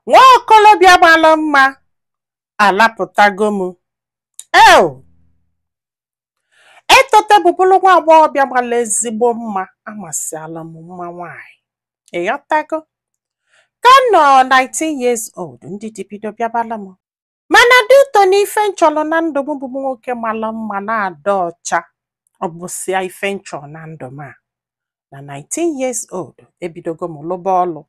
Nwa okolobịa mara mma alapụtago m. Eo! Etote bụbụlụ nwa agbọghọbịa mara ezigbo mma, amasịala m mma nwaanyị. Ịghọtago? Ka m nọ 19 years old, ndị di bido bịabala m. Mana dị ụtọ na ife m chọrọ na ndụ m bụ nwoke mara mma na-adị ọcha. Ọ bụsịa ife m chọrọ na ndụ m a. Na 19 years old, ebidogo m lụba ọlụ,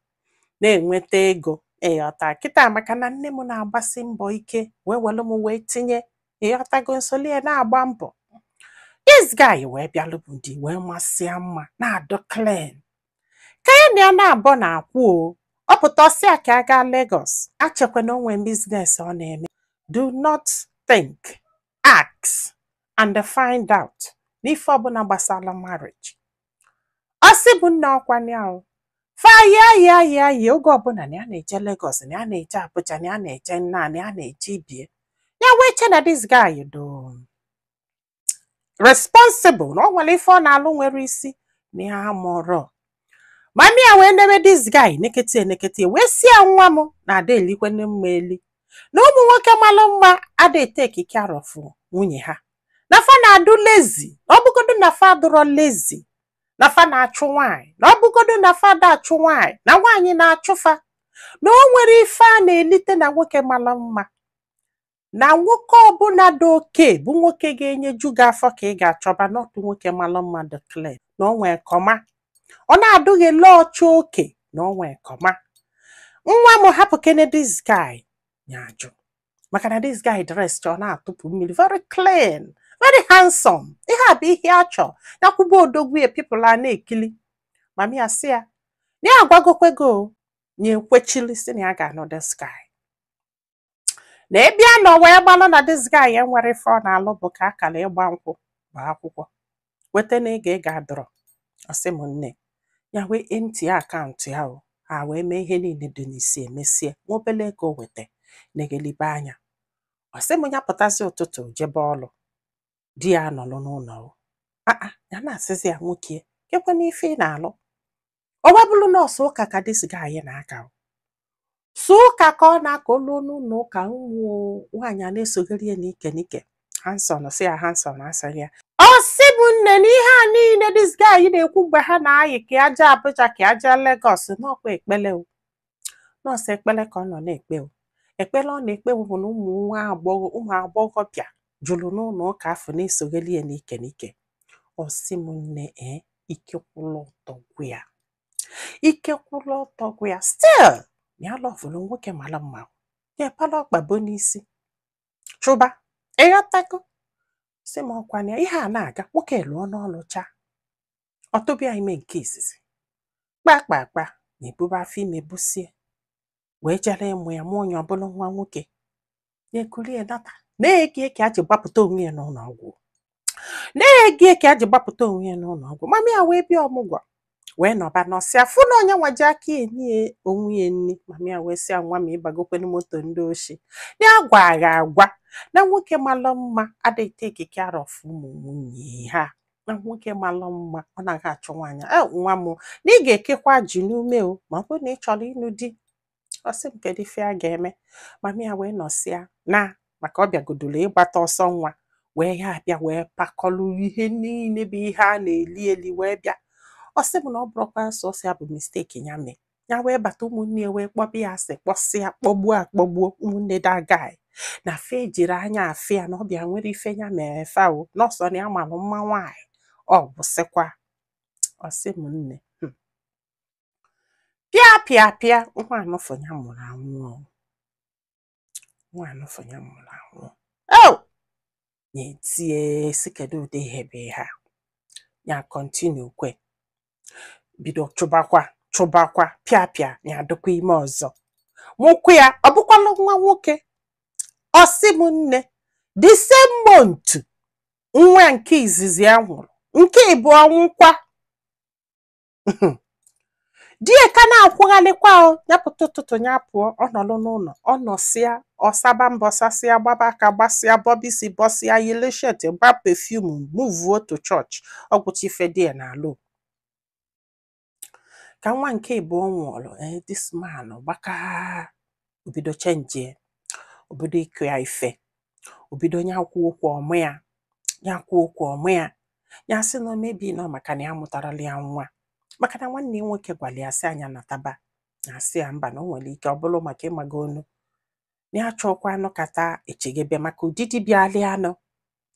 na-enweta ego. Ịghọta? Kịta maka na nne m na-agbasi mbọ ike wee welu m wee tinye. Ịghọtago? Nsolie na-agba mbọ. This guy wee bịalụ bụ di wee masịa mma na-adị clean. Ka ya na ya na-abọ na-akwụ o. Ọ pụta ọsị ya ka a gaa Lagos. Achekwa na o nwee business ọ na-eme. Do not think, ask and find out n'ife ọbụla gbasara marriage. Ọ sị bụ nna ọkwa ya o. Fa ya ya ya ya oge ọbụla na ya na-eje Lagos, na ya na-eje Abuja, na ya na-eje nna, na ya na-eje ibie. Ya wee che na this guy do responsible, na ọ nwere ife ọ na-alụ nwere isi na ya amụrọ. Mami ya wee nebe this guy nekete enekete wee si ya, nwa m na-ada elikwene mma eli na ụmụ nwoke malụ mma ada eteki care of nwunye ha, na fa na-adụ lazy, na ọ bụgodu na fa adụrọ lazy, na fa na-achụ nwaanyị, na ọ bụgodu na fa ada achụ nwaanyị, na nwaanyị na-achụ fa, na o nwere ife a na-elite na nwoke mara mma, na nwoke ọbụla dị oke bụ nwoke ga-enyeju gị afọ ka ị ga-achọba, n'ọtụ nwoke mara mma dị clean na o nwee kọma ọ na-adụghị lọọcha oke na o nwee kọma. Nwa m, hapụ kene this guy. Ya ajụ maka na this guy dress ọ na-atụpụ mmiri, very clean, very handsome. Ihe a bụ ihe a chọọ ya kwụba odogwu ya, people a na-ekili. Mami ya sị ya na ya agwagokwego ya ekwechili, si na ya ga-anụ this guy, na ebe a nọ wee gbalụ na this guy ya nwere ife ọ na-alụ bụ ka akara ịgba nkwụ bụ akwụkwọ weta na ego ego adọrọ. Ọsị m nne ya wee empty account ya o, ha wee mee ihe niile dị n'isi, emesie nwa obele ego weta negelibe anya. Ọsị m ya pụtazi ụtụtụ jebe ọlụ, di ya nọrọ n'ụlọ o. Aa, ya na-asịzi ya, nwoke kekwe n'ife ị na-alụ? O wee bụrụ nọọsụ ụka ka this guy na-aka o. So ụka ka ọ na-aka olu n'ụlọ ụka, ụmụ nwaanyị a na-esogharị ya n'ike n'ike. Hanson sị ya, Hanson asịghị ya. Ọ sị bụ nne na ihe a niile this guy na-ekwu mgbe ha na-ayị ka ya jee Abuja, ka ya jee Lagos, n'ọkwa ekpele o, nọọsụ ekpele ka ọ nọ na-ekpe o. Ekpele ọ na-ekpe bụ na ụmụ nwa agbọghọ, ụmụ agbọghọbịa jụrụ n'ụlọ ụka afọ na-esogheli ya n'ike n'ike. Ọ sị m nne, ee, ike kwụlụ ọtọ gwụ ya, ike kwụlụ ọtọ gwụ ya. Still ya lọvụrụ nwoke mara mma, ya ekpere ọkpabo n'isi chụba. Ịghọtago? Sị m ọkwa na ihe a na-aga, nwoke lụọ n'ọlụ cha, ọtụbịa ime nke izizi kpakpakpa na ebube afọ ime busie wee jere ịmụ ya, mụọ ya, ọbụla nwa nwoke. Ya ekulie nata na-ege ka a ji gbapụta onwe ya n'ụlọ ọgwụ, na-ege ka a ji gbapụta onwe ya n'ụlọ ọgwụ. Mama ya wee bịa ọmụgwọ wee nọba nọsịa fụ na onye nwaji aka enye ya onwe ya nni. Mama ya wee sị ya, nwa m, ịbagokwenu moto ndị oshi ya gwara agwa na nwoke mara mma adịghị take care of ụmụ nwunye ha, na nwoke mara mma ọ naghị achụ nwaanyị. E nwa m, na ị ga-ekekwa ji n'ume o, ma ọ bụrụ na ị chọrọ ịnụ di. Ọ sị m, kedu ife a ga-eme? Mama ya wee nọsịa na maka ọ bịagodoro ịgbata ọsọ nwa wee ya abịa wee pakọlụ ihe niile bụ ihe a na-eli eli wee bịa. Ọ sị m na ọ bụrụkwa sọsọ ya bụ mistake ya mee, ya wee bata, ụmụnne ya wee kpọba ya asị, kpọsịa, kpọgbuo akpọgbuo ụmụnne that guy, na fe ejiri anya afịa na ọ bịa nwere ife ya mere fa o, nọọsọ na ya malụ mma nwaanyị ọ gwụsịkwa. Ọ sị m nne, pịa pịa pịa, nwa anụfụ ya mụrụ anwụ, nwa anụfụ ya mụrụ anwụ o. Ya etie sị, kedu ụdị ihe bụ ihe a? Ya continue kwe, bido chụbakwa chụbakwa, pịa pịa, ya adịkwa ime ọzọ, mụkwu ya, ọ bụkwala nwa nwoke. Ọ sị m nne, the same month nwa nke izizi ya nwụrụ, nke ịbụọ nwụkwa. Di ya ka na-akwụghalịkwa o. Ya pụta ụtụtụ, ya pụọ, ọ nọrọ n'ụlọ, ọ nọsịa, ọsaba mbọ, sasịa, gbaba aka, gbasịa, bọbisi, bọsịa, yile shirt, gba perfume, muvuo to church. Ọ gwụcha ife di ya na-alụ ka nwa nke ịbụọ nwụrụ. Ee, this man gbaka. Obido change, obido ịkụ ya ife, obido nyakwu okwu ọmụ ya, nyakwu okwu ọmụ ya. Ya sị na mebi nọ maka na ya mụtarala ya nwa, maka na nwanne ya nwoke gwara ya sị anya nataba. Ya sị ya mba, na o nwere ike ọ bụrụ maka ịmaga onu na ya chọkwa anụkata echegebe maka ụdịdị bịalịa anụ.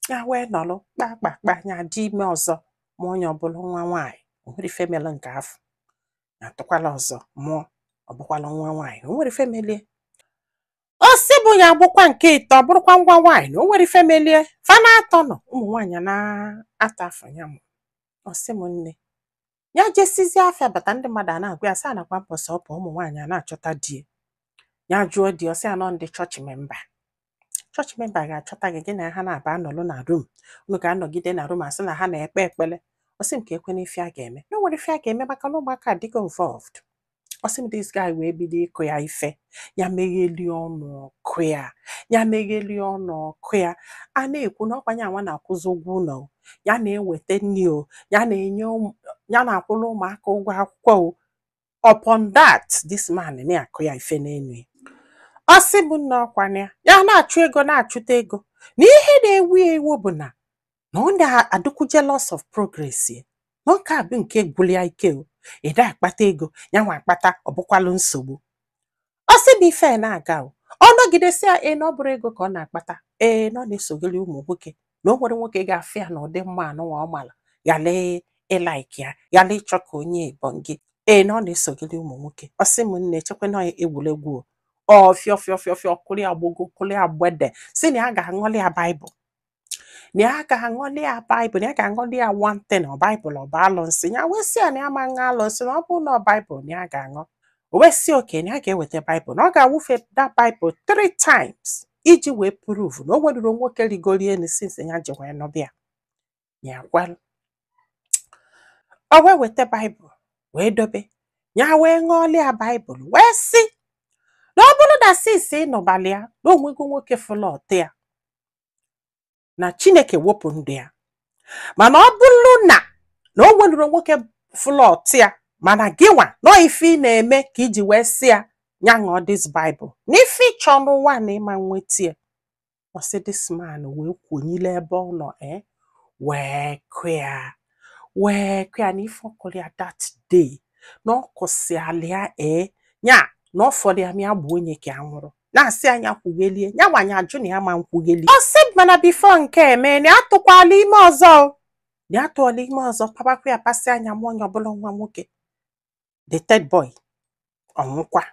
Ya wee nọrọ kpakpakpa, ya dị ime ọzọ ma onye ọbụla nwa nwaanyị. O nwere ife mere nke afọ, ya tụkwala ọzọ mụọ, ọ bụkwala nwa nwaanyị. O nwere ife melie. O si bụ ya agbụkwa nke ịtọ, ọ bụrụkwa ngwa nwaanyị, na o nwere ife melie. Fa na-atọ nọ ụmụ nwaanyị na-atọ afọ ya mụ. Ọ sị m nne, ya jesizie afịa bata, ndị mmadụ a na-agwa ya sị anakwa mbọsị ọpụ, ụmụ nwaanyị a na-achọta di ya. Jụọ di, ọ sị anọ ndị chọọchị member. Chọọchị member ga-achọta gị, gị na ha na-aba anọlụ na room, unu ga-anọgide na room, asị na ha na-ekpe ekpele. Ọ sị m ka ekwe n'ife a ga-eme, na o nwere ife a ga-eme maka na ụmụaka adịgo involved. Ọ sị m this guy wee bido ịkụ ya ife, ya megheli ọnụ ọkụ ya, ya megheli ọnụ ọkụ ya. A na-ekwu na ọkwanye anwa na-akwụzi ụgwọ ụlọ o, ya na-eweta nri o, ya na-enye ụmụ ya, na-akwụrụ ụmụaka ụgwọ akwụkwọ o. Upon that, this man na-akụ ya ife n'elu ya. Ọ sị bụ nna, ọkwana ya, ya na-achụ ego, na-achụta ego, na ihe na-ewu ya ewu bụ na ọ na-adịkwu jealous of progress ya, na ọ ka bụ nke gwụrụ ya ike o. Ị akpata ego, ya nwa akpata, ọ bụkwalụ nsogbu. Ọ sị bụ ife na-aga o, ọ nọgidesi ya ee, na ọ bụrụ ego ka ọ na-akpata, ee, na ọ na-esogoli ụmụ nwoke, na o nwere nwoke ga-afụ ya na ụdị mma anụnwa ọ mara ghara ịlike ya, ghara ịchọ ka onye ebongi, ee, na ọ na-esogoli ụmụ nwoke. Ọ sị m nne, echekwa na egwuregwu o. Ọ fịọ fịọ fịọ fịọ, kụrụ ya gbogo, kụrụ ya gbede, si na ya ga-aṅụli ya Baịbụl, na ya ga-aṅụli ya Baịbụl, na ya ga-aṅụli ya one thing, ọ Baịbụl ọ bụ alụnsị. Ya wee sị ya na ya ma ṅụ alụnsị, na ọ bụrụ na ọ Baịbụl na ya ga-aṅụ. O wee sị oke, na ya ga-eweta Baịbụl, na ọ ga-awụfe that Bible three times iji wee prove na o weruru nwoke rigoro elu since ya ji wee nọbịa ya kwelụ. O wee weta Baịbụl wee dobe, ya wee ṅụọlị ya Baịbụl, wee sị na ọ bụrụ na since ịnụbalị ya na onwego nwoke fụlụ ọtụ ya, na Chineke wepụ ndụ ya, mana ọ bụrụ na o nweluru nwoke fụlụ ọtụ ya, mana gịnwa nọ ife ị na-eme ka iji wee sị ya ya ṅụọ this Bible, na ife ịchọ n'ụwa na ịma nweta ya. Ọ sị this man wee kwonyile ebe ọ nọ, wee kụ ya, wee kụ ya na ife ọkụrụ ya that day, na ọ kụsịalị ya, nya na ọ fọrọ ya ma ya gbuo onye ka ya nwụrụ, na-asị anya kwughelie ya nwanyị ajụ na ya ma nkwugheli. Ọ sị mana before nke eme, na ya atụkwala ime ọzọ o, na ya tụọla ime ọzọ, papakwa ya pasị anya mụọ onye ọbụla nwa nwoke, the third boy, ọnwụkwa.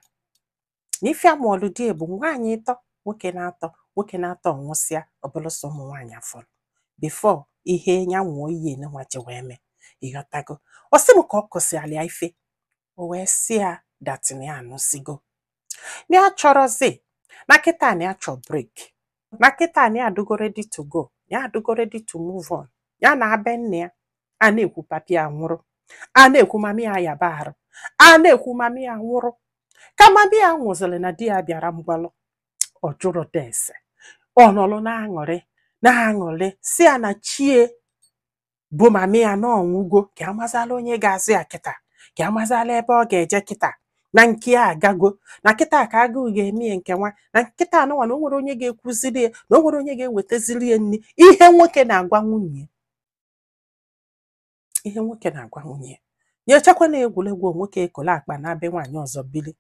Na ife amụọlụ di bụ nwaanyị ịtọ, nwoke na-atọ, nwoke na-atọ ọnwụsịa, ọbụla sọ ụmụ nwaanyị afọrọ before ihe ya nwụọ ihe nwa ji wee mee. Ịghọtago? Ọ sị m ka ọ kụsịala ya ife, o wee sị ya that na ya anụsigo, na ya chọrọzi, na kịta na ya chọ break, na kịta na ya adịgo ready to go, ya adịgo ready to move on. Ya na abe nne ya, a na-ekwu papi ya nwụrụ, a na-ekwu mami ya yaba arụ, a na-ekwu mami ya nwụrụ. Ka mami ya nwụzịrị na di ya bịara mgbalụ, ọ jụrụ dese, ọ nọrọ na-aṅụrị na-aṅụrị, si ya na chie bụ mami ya na ọnwụgo, ka amazala onye ga-azụ ya kịta, ka amazala ebe ọ ga-eje kịta, na nke ya agago, na kịta ka agụụ ga-eme ya nke nwa, na nkịta anụnwa, na o nwere onye ga-ekwuziri ya, na o nwere onye ga-ewetaziri ya nri. Ihe nwoke na-agwa nwunye ya, ihe nwoke na-agwa nwunye ya, nyechakwa na egwuregwu. Nwoke ekole akpa na be nwaanyị ọzọ bili.